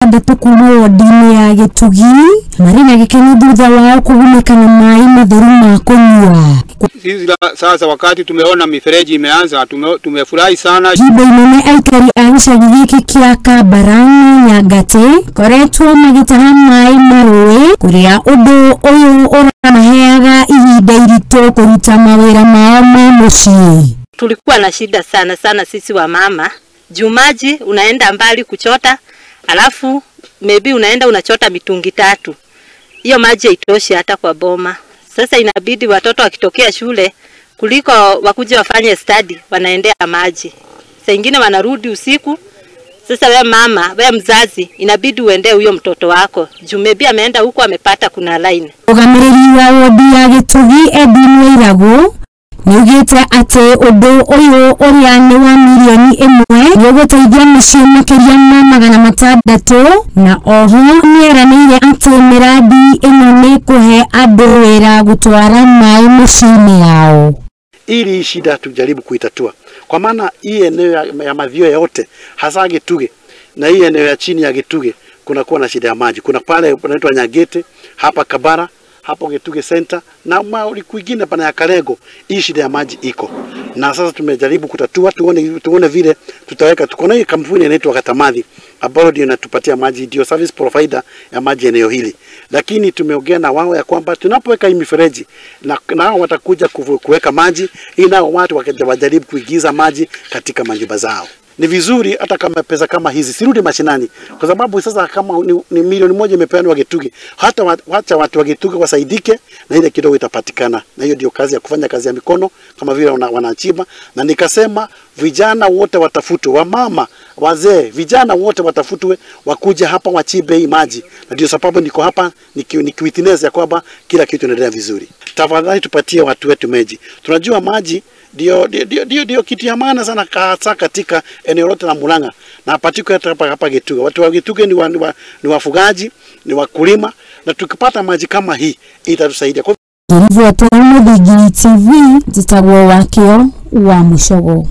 6 kuma wodi-inĩ ya Gĩtugi marĩ na gĩkeno thutha wao kũgunĩka na maĩ matheru ma kũnyua. Sisi sasa wakati tumeona mifereji imeanza tumefurahi sana. Ihinda inene aikari a gĩcagi gĩkĩ kĩa Kabarani Nyangati koretwo magĩtaha maĩ ma rũĩ kũrĩa ũndũ ũyũ ũramaheaga ihinda iritũ kũruta mawĩra mao ma mũciĩ. Tulikuwa na shida sana sana sisi wa mama. Juu maji unaenda mbali kuchota, alafu maybe unaenda unachota mitungi 3. Hiyo maji haitoshi hata kwa boma. Sasa inabidi watoto wakitokea shule kuliko wakuje wafanye study wanaendea maji. Saa ingine wanarudi usiku. Sasa we mama, we mzazi inabidi uende huyo mtoto wako. Juu maybe ameenda huko amepata kuna line. Mũrũgamĩrĩri wa wodi ya Gĩtugi Edwin Wairagũ nĩaugĩte atĩ ũndũ ũyũ ũrĩa nĩ wa mirioni 1 nĩũgũteithia mĩciĩ makĩria ma 600 na oho nĩeranĩire atĩ mĩradi ĩno nĩ kũhe andũ wĩra gũtwara maĩ mĩciĩ-inĩ yao. Ili shida tujaribu kuitatua, kwa maana hii eneo ya Mathioya yote hasa Gituge na hii eneo ya chini ya Gituge kuna kuwa na shida ya maji. Kuna pale panaitwa Nyagete, hapa Kabara, hapo Gituge Center na mauli kwingine pana ya Karego, hii shida ya maji iko. Na sasa tumejaribu kutatua, tuone vile tutaweka. Tuko na hii kampuni inaitwa Katamadhi ambayo ndio inatupatia maji, ndio service provider ya maji eneo hili. Lakini tumeongea na wao ya kwamba tunapoweka hii mifereji na nao watakuja kuweka maji, ili nao watu wajaribu kuingiza maji katika majumba zao. Ni vizuri hata kama pesa kama hizi sirudi mashinani, kwa sababu sasa kama ni milioni 1 imepeanwa Gituge, hata wacha watu wa Gituge wasaidike na ile kidogo itapatikana. Na hiyo ndio kazi ya kufanya kazi ya mikono kama vile wanachimba. Na nikasema vijana wote watafutwe, wamama, wazee, vijana wote watafutwe wakuja hapa wachimbe hii maji. Na ndio sababu niko hapa nikiwitness ya kwamba kila kitu inaendelea vizuri. Tafadhali tupatie watu wetu maji. Tunajua maji ndio kitu ya maana sana hasa katika eneo lote la Murang'a na particularly hapa Gituge. Watu wa Gituge ni wafugaji, ni wakulima, na tukipata maji kama hii itatusaidia. Ngĩribota Mũthingi TV, njĩtagwo Wakĩo wa Mũcogo.